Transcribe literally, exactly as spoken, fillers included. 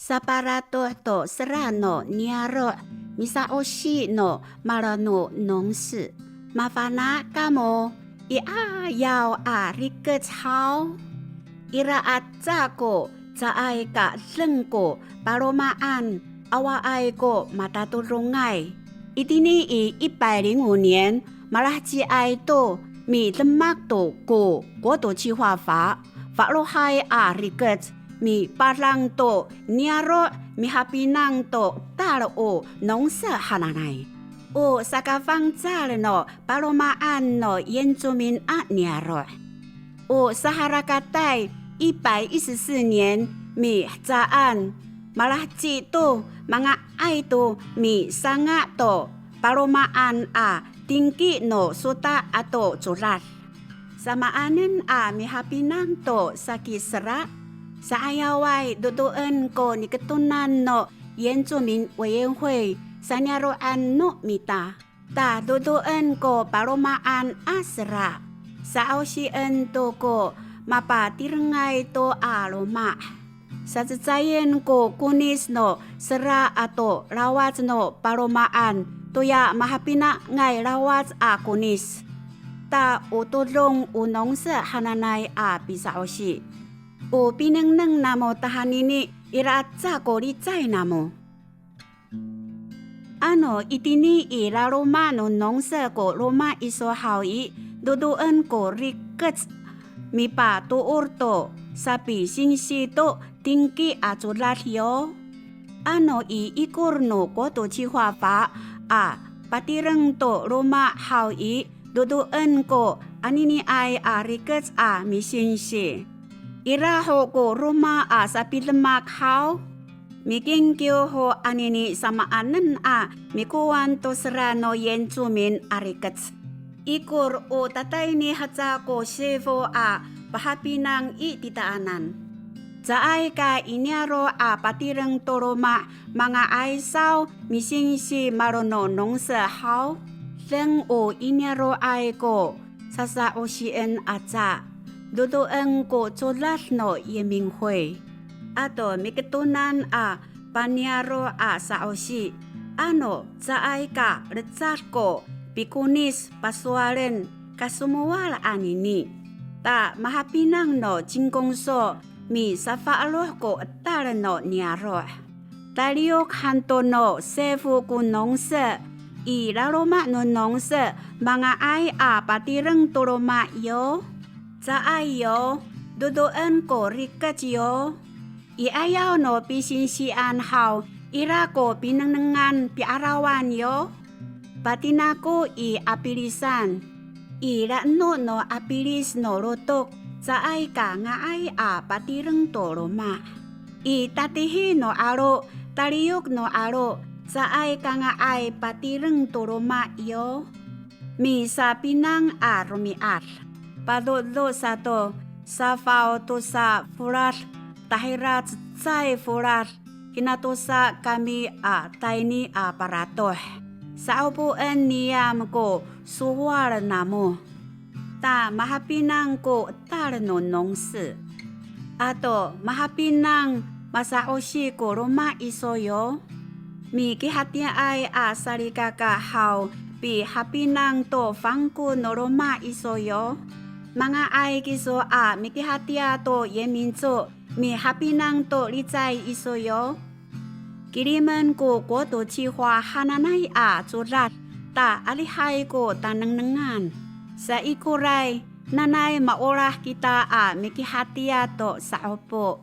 Saparatoh to sera no niyaro' misa'osi no maleno nongse. Mafana' kamo i 'ayaw a rikec haw? Ira aca ko caay ka deng ko paloma'an, awaay ko matatodongay. Itini i 一百零五年, malaheciay to midemak to ko 国土计划法, fa'elohay a rikec, mipadang to niyaro' mihapinang to 'etal o nongse hananay. O sakafangcal no paloma'an no Yincomin a niyaro'. O saharakatay 一百一十四年 mihecaan, malaheci to manga'ay to misanga' to paloma'an a tingki no sota' ato codad. Samaanen a mihapinang to saki sera, sa'ayaway dodoen ko niketonan no Yincomin 委员会 saniyaro'an no mita. Ta dodoen ko paloma'an a sera, sa'osien to ko mapatirengay to a loma'. Sacecayen ko konis no sera ato lawac no paloma'an toya mahapinangay lawac a konis. Ta o todong o nongse hananay a pisa'osi. O pinengneng namo tahanini ira aca ko licay namo. Ano itini i laloma' no nongse ko loma' iso haw i, dodoen ko rikec mipatoor to sapisinsi to tingki a codad yo. Ano i ikor no 国土计划法 a patireng to loma' haw i, dodoen ko aniniay a rikec a misinsi. Ira ho ko roma a sapidemak haw? Mikingkiw ho anini samaanen a mikowan to sera no Yincomin a rikec. Ikor o tatayni haca ko sifo a pahapinang i titaanan. Caay ka i niyaro' a patireng to loma' manga'ay saw misinsi maleno nongse haw? Deng o i niyaro'ay ko sasa'osien aca, dodoen ko codad no 原民会. Ato miketonan a paniyaro' a sa'osi, ano caay ka lecad ko pikonis pasowalen kasomowal anini. Ta mahapinang no cingkongso misafa'eloh ko 'etal no niyaro'. Taliyok han to no sifo ko nongse i laloma' no nongse manga'ay a patireng to loma' yo. Caay yo, dodoen ko rikec yo. I 'ayaw no pisinsian haw, ira ko pinengnengan pi'arawan yo. Patinako i apilisan. I la'eno no apilis no lotok, caay ka nga'ay a patireng to loma'. I tatihi no 'alo, taliyok no 'alo, caay ka nga'ay patireng to loma' yo. Misapinang a romi'ad. Padodo sato, safaw tosa folad, tahira cecay folad, kinatosa kami a tayni a paratoh. Sa'opoen niyam ko sowal namo. Ta mahapinang ko 'etal no nongse. Ato mahapinang masa'osi ko loma' iso yo. Mikihatiyaay a salikaka haw pihapinang to fangko no loma' iso yo. Manga'ay kiso a mikihatiya to 原民座 mihapinang to licay iso yo. Kilimen ko 国土计划 hananay a codad ta adihay ko tanengnengan. Saikoray, nanay maolah kita a mikihatiya to sa'opo.